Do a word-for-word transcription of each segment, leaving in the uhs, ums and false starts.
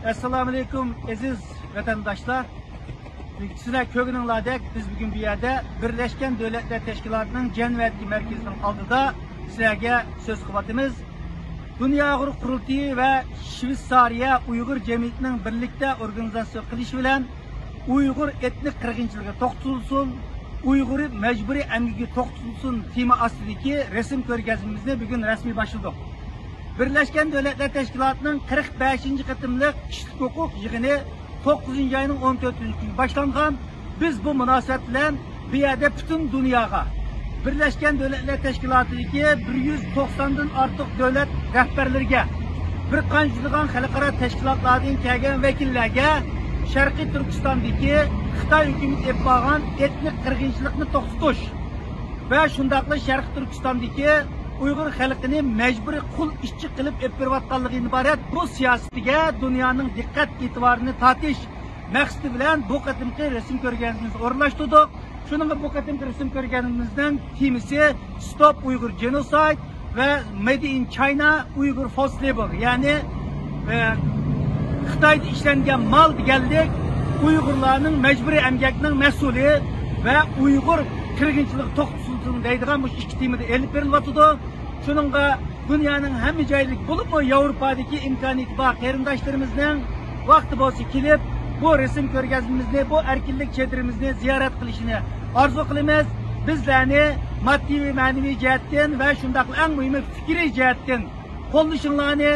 ئەسسالامۇئەلەيكۇم، ئەزىز ۋەتەنداشلار. سىلەر كۆرگىنىڭلاردەك، بىز بۈگۈن بۇ يەردە بىرلەشكەن دۆلەتلەر تەشكىلاتىنىڭ جەنۋەدىكى مەركىزىنىڭ ئالدىدا سىلەرگە سۆز قىلىۋاتىمىز. دۇنيا ئۇيغۇر قۇرۇلتىيى ۋە شۋېتسارىيە ئۇيغۇر جەمئىيىتىنىڭ بىرلىكتە ئورگانىزاتسىيە قىلىشى بىلەن ئۇيغۇر ئېتنىك قىرغىنچىلىقى توختىتىلسۇن، ئۇيغۇر مەجبۇرىي ئەمگىكى توختىتىلسۇن تېما ئاستىدىكى رەسىم كۆرگەزمىمىزنى بۈگۈن رەسمىي باشلىدۇق. بىرلەشكەن دۆلەتلەر تەشكىلاتىنىڭ قىرىق بەشىنچى قېتىملىق كىشىلىك ھوقۇق يىغىنى توققۇزىنچى ئاينىڭ ئون تۆتىنچى كۈنى باشلانغان. بىز بۇ مۇناسىۋەت بىلەن بۇ يەردە پۈتۈن دۇنياغا، بىرلەشكەن دۆلەتلەر تەشكىلاتىدىكى بىر يۈز توقساندىن ئارتۇق دۆلەت رەھبەرلىرىگە، بىر قانچىلىغان خەلقئارا تەشكىلاتلاردىن كەلگەن ۋەكىللەرگە شەرقىي تۈركىستاندىكى خىتاي ھۆكۈمىتى ئېلىپ بارغان ئېتنىك قىرغىنچىلىقنى توختىتىش ۋە شۇنداقلا شەرقىي تۈركىستاندىكى ئۇيغۇر خەلقىنى مەجبۇرىي قۇل ئىشچى قىلىپ ئېلىپ بېرىۋاتقانلىقىدىن ئىبارەت بۇ سىياسىتىگە دۇنيانىڭ دىققەت ئېتىبارىنى تارتىش مەقسىتى بىلەن بۇ قېتىمقى رەسىم كۆرگەزمىمىزنى ئورۇنلاشتۇردۇق. شۇنىڭغا بۇ قېتىمقى رەسىم كۆرگەزمىمىزنىڭ تېمىسى Stop Uyghur Genocide ۋە Made in China Uyghur Forced Labor، يەنى، ئە، خىتايدا ئىشلەنگەن مال دېگەنلىك ئۇيغۇرلارنىڭ مەجبۇرىي ئەمگەكنىڭ مەھسۇلى ۋە ئۇيغۇر قىرغىنچىلىقى توختىتىلسۇن دەيدىغان مۇشۇ ئىككى تېمىدا ئېلىپ بېرىلىۋاتىدۇ. شۇنىڭغا دۇنيانىڭ ھەممە جايلىرىدىكى، بولۇپمۇ ياۋروپادىكى ئىمكانىيىتى بار قېرىنداشلىرىمىزنىڭ ۋاقتى بولسا كېلىپ، بۇ رەسىم كۆرگەزمىمىزنى، بۇ ئەركىنلىك چېدىرىمىزنى زىيارەت قىلىشىنى ئارزۇ قىلىمىز. بىز سىلەرنى ماددىي ۋە مەنىۋى جەھەتتىن ۋە شۇنداقلا ئەڭ مۇھىمى پىكرىي جەھەتتىن قوللىشىڭلارنى،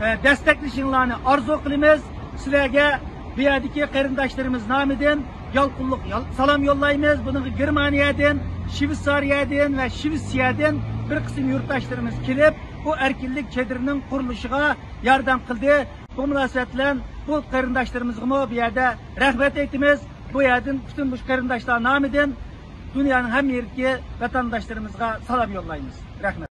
ئە، دەستەكلىشىڭلارنى ئارزۇ قىلىمىز. سىلەرگە بۇ يەردىكى قېرىنداشلىرىمىز نامىدىن يالقۇنلۇق يال-، سالام يوللايمىز. بۇنىڭغا گېرمانىيەدىن، شۋېتسارىيەدىن ۋە شۋېتسىيەدىن بىر قىسىم يۇرتداشلىرىمىز كېلىپ، بۇ ئەركىنلىك چېدىرىنىڭ قۇرۇلۇشىغا ياردەم قىلدى. بۇ مۇناسىۋەت بىلەن بۇ قېرىنداشلىرىمىزغىمۇ بۇ يەردە رەھمەت ئېيتىمىز. بۇ يەردىن پۈتۈن مۇشۇ قېرىنداشلار نامىدىن دۇنيانىڭ ھەممە يېرىدىكى ۋەتەنداشلىرىمىزغا سالام يوللايمىز. رەھمەت.